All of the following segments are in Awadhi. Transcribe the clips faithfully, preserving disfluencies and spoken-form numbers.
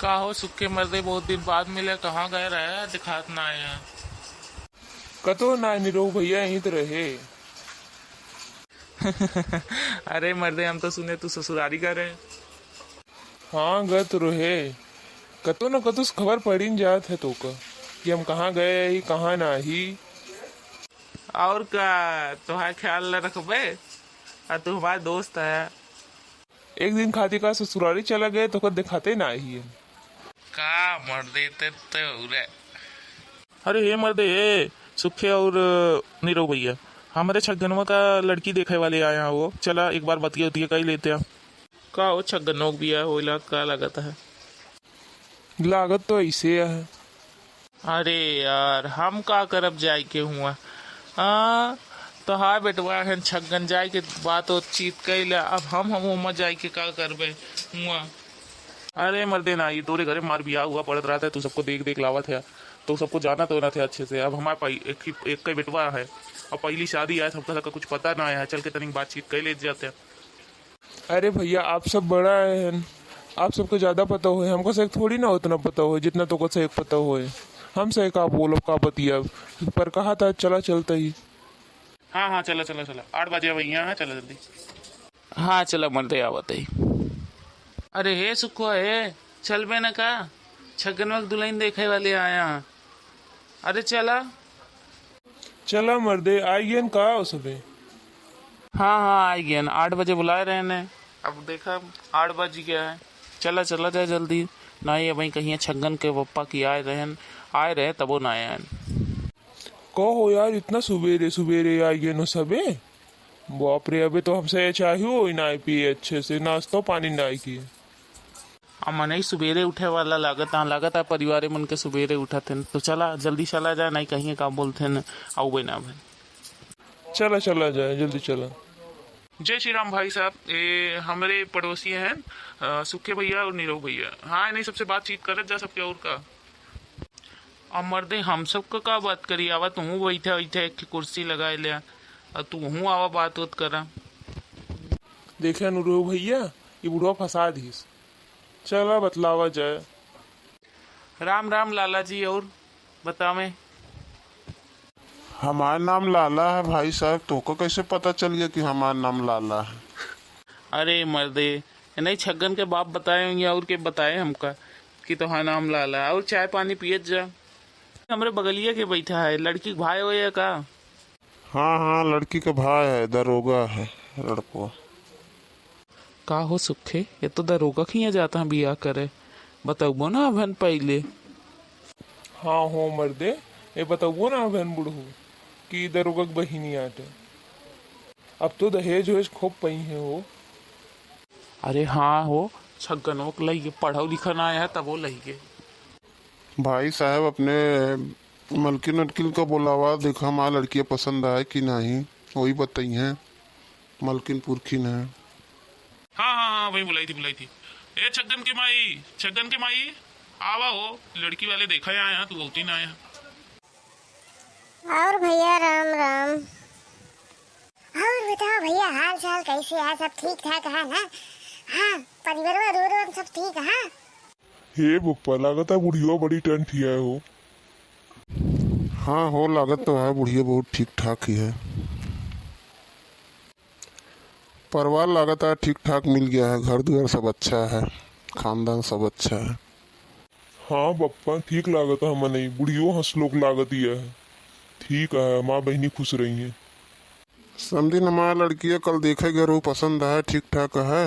का हो सुक्खे मर्दे, बहुत दिन बाद मिले, कहाँ गए रहे, दिखात ना आया। कतो ना निरहू भइया, यहीं तो रहे। अरे मर्दे, हम तो सुने तू ससुरारी गए रहे। हाँ, गए तो रहे। कतो न कतो से खबर पड़िन जात है तोका कि हम कहाँ गए ही, कहाँ नाही। और का, तोहार ख्याल रखबे, आ तू हमार दोस्त है। एक दिन खातिर का ससुरारी चला गए, तोका देखाते नाही है। का मर्दे, ते तो उरे। अरे हे मर्दे, हे सुखे और निरहू भइया, हमरे छगनवा का लड़की देखे वाले आया हो, चला एक बार बतिया उतिया कर लेते हैं। का हो छगनवा के बियाह होइला का लागत है? लागत तो ऐसे है। अरे यार, हम का करब जाए के हुआ? आ, तोहार बेटवा हन छगन जाए के बात चीत कैला, अब हम, हम ओमा जाए के का करबे हुआ? अरे मर्दे ना, ये तोरे घरे मार बियाह हुआ पड़त रहता है, तू सबको देख देख लावत है, तो सबको जाना तो ना थे अच्छे से। अब हमारे पाई एक ही, एक का बेटवा है, अब पहली शादी है, सबका सबका कुछ पता ना है, चल के तनिक बातचीत कर ले जाते हैं। अरे भइया, आप सब बड़ा हैं, आप सबको ज्यादा पता होए, हमको से थोड़ी ना उतना पता होए जितना तोको से एक पता होए। हम से का बोलब, का बतियाब, पर कहा था चला चलता ही। हाँ हाँ, चला चला चला, आठ बजे भइया, हाँ चला जल्दी। हाँ चला मर्दे, आवत ही। अरे हे सुखो, हे चलबे न का? छगनवा के दुल्हन देखे वाले आया हैं। अरे चला। चला मर्दे, आई गेन का हो सबे? हाँ हाँ, आई गेन, आठ बजे बुलाए रहे ने। अब देखा, आठ बज गया है। चला चला जाए जल्दी। नाही अबहीं कहिया छगन के पप्पा की आए रहन, आए रहे तबो ना आए। कहो यार, इतना सुबेरे सुबेरे आई गेन हो सबे? बाप रे, अबे तो हमसे चाही होई ना पिए अच्छे से, नाश्तो पानी ना किए। आ मनई सुबेरे उठे वाला लागत आ, लागत आ परिवारे मन के सुबेरे उठत हन। तो चला, जल्दी चला जाए, नाही कहिए का बोलत हन, आउबे ना भन। चला, चला जाए, जल्दी चला। जय श्री राम भाई साहब, ए हमरे पड़ोसी हैं, अ, सुखे भइया और निरहू भइया। हाँ, इन्हीं सबसे बातचीत करत जा सबके, और का। अब मर्दे, हम सबका का बात करी, आवा तुहूँ बैठा, बैठा एक कुर्सी लगाए ले, और तुहूँ आवा बात उत करा। देखे निरहू भइया, ये बुढ़वा फंसा दीस। चला बतलावा जाए। राम राम लाला जी, और बतावे। हमार नाम लाला है भाई साहब, तोको कैसे पता चल गया कि हमार नाम लाला है? अरे मर्दे, नहीं छगन के बाप बताए होंगे, और के बताए हमका कि तोहार नाम लाला है। और चाय पानी पियत जा। हमरे बगलिया के बैठा है, लड़की के भाई हो या का? हाँ हाँ, लड़की के भाई है, दरोगा है लड़को। का हो सुखे, ये तो दरोगा के हियाँ जात हैं बियाह करे, बतउबो ना अभन पहिले। हाँ हो मर्दे, ये बतउबो ना अभन बुढ़ऊ कि दरोगा के बहिनी आटे। अब तो दहेज वहेज खूब पइहें हो। अरे हाँ हो, छगनो के लइके पढ़उ लिखउ ना आया है, तबो लइके। भाई साहब, अपने मलकिन उलकिन का बोलावा, देखा हमार लड़किया पसंद आए कि नाही, वही बतइहें। मलकिन पुरखिन है। हाँ, हाँ, हाँ, वही बुलाई थी, बुलाई थी। ए, छगन के माई, छगन के माई, आवा हो, लड़की वाले देखा आए हैं, तू बोलती ना आया। और भइया राम राम। और बताओ भइया, हाल चाल कैसे है? सब ठीक ठाक है ना? हाँ, परिवारवा रो रो सब ठीक है? हे बप्पा, लागत है बुढ़िया बड़ी टंठी है हो। हाँ हो, लागत तो है बुढ़िया बहुत ठीक ठाक ही है। परिवार लागत है ठीक ठाक मिल गया है, घर दुआर सब अच्छा है, खानदान सब अच्छा है। हाँ बप्पा, ठीक लागत है मनई, बुढ़ियो हंस लोग लागत ही है। ठीक है, माँ बहिनी खुश रही है। समधिन, हमार लड़किया कल देखे गए रहू, पसंद है, ठीक ठाक है?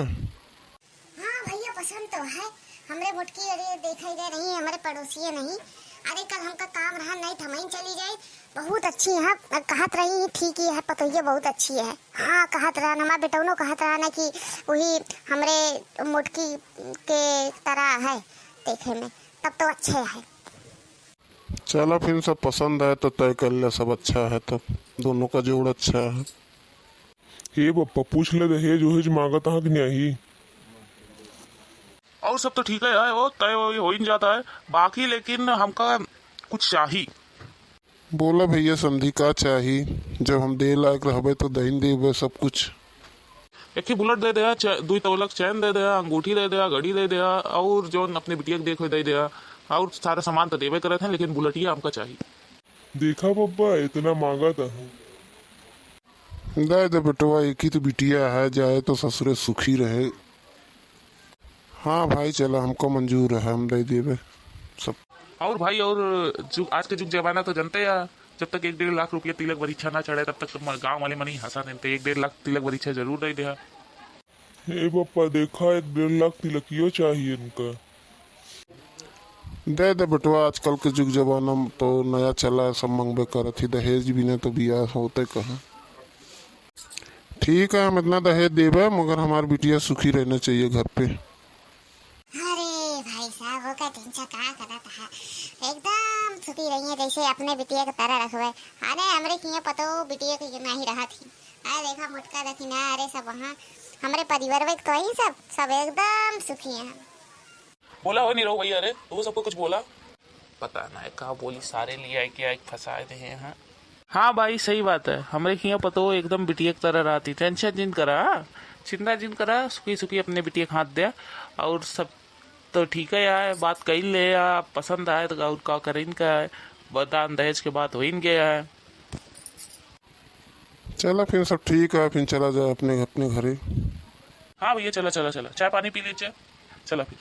हाँ भइया, पसंद तो है। हमरे मोटकी अरे देखे गए रही, हमरे पड़ोसिए नहीं। अरे कल हमका काम रहा, नहीं थमाइन चली जाए। बहुत अच्छी है, कहत रही ठीक ही है, पतोहिया बहुत अच्छी है। हाँ, कहत रहा, हमार बेटौनो कहत रहा ना कि वही हमरे मोटकी के तरह है देखे में, तब तो अच्छे है। चला फिर, सब पसंद है तो तय कर ले, सब अच्छा है तो, दोनों का जोड़ अच्छा है। हे बप्पा, पूछ ले, दहेज ओहेज मांगत हाँ कि नहीं? और सब तो ठीक है, है वो तय हो, हो ही जाता है, बाकी लेकिन हमका कुछ चाही। बोला भइया समधी, का चाही? जब हम दे लायक रहबे तो दहिन देबे सब कुछ। एक ही बुलेट दे दे, चे-, दुई तोला के चैन दे दे, अंगूठी दे दे, घड़ी दे दे, और जौन अपने बिटिया के देख दे दे, और सारा सामान तो देवे करत हैं, लेकिन बुलेटिया हमका चाही। देखा बब्बा, इतना मांगा था। दे दे बेटवा, एक ही तो बिटिया है, जाए तो ससुरे सुखी रहे। हाँ भाई, चला, हमको मंजूर है, हम दे देबे सब। और भाई, और जुग, आज के जुग जमाना तो जानते हैं, जब तक एक डेढ़ लाख रुपया तिलक बरीछा ना चढ़े, तब तक तो म-, गाँव वाले मनी हंसा देते, एक डेढ़ लाख तिलक बरीछा जरूर दे दे। हे बप्पा, देखा, एक डेढ़ लाख तिलकियो चाहिए इनका। दे दे बेटवा, आजकल के जुग जमाना में तो नया चला है, सब मंगबे करत ही, दहेज बिना तो बियाह होते कहाँ। ठीक है, हम इतना दहेज देबे, मगर हमार बिटिया सुखी रहना चाहिए घर पे। अरे भाई साहब, ओकर टेंशन का करत है, एकदम सुखी रहिए, जैसे अपने बिटिया के तरह रखबे। अरे हमरे किया पतो बिटिया के नहीं रहत ही। अरे देखा मोटका देखी ना, अरे सब वहाँ हमरे परिवार में तो ही सब, सब एकदम सुखी हैं। बोला हो नीरव भैया, अरे तू सबको कुछ बोला? पता ना का बोली, सारे लिए आए के आए फंसाए दे हैं। हाँ भाई, सही बात है, हमरे हियाँ पतो एकदम बिटिया की तरह रहती, टेंशन जिन करा, चिंता जिन करा, सुखी सुखी अपने बिटिया के हाथ दे। और सब तो ठीक है यार, बात कइल ले यार, पसंद आए तो और का करें का, ब-, दान दहेज के बात होइन गया है। चला फिर, सब ठीक है, फिर चला जाए अपने, अपने घरे। हाँ भैया, चला, चला, चला, चाय पानी पी लीजिए, चला फिर।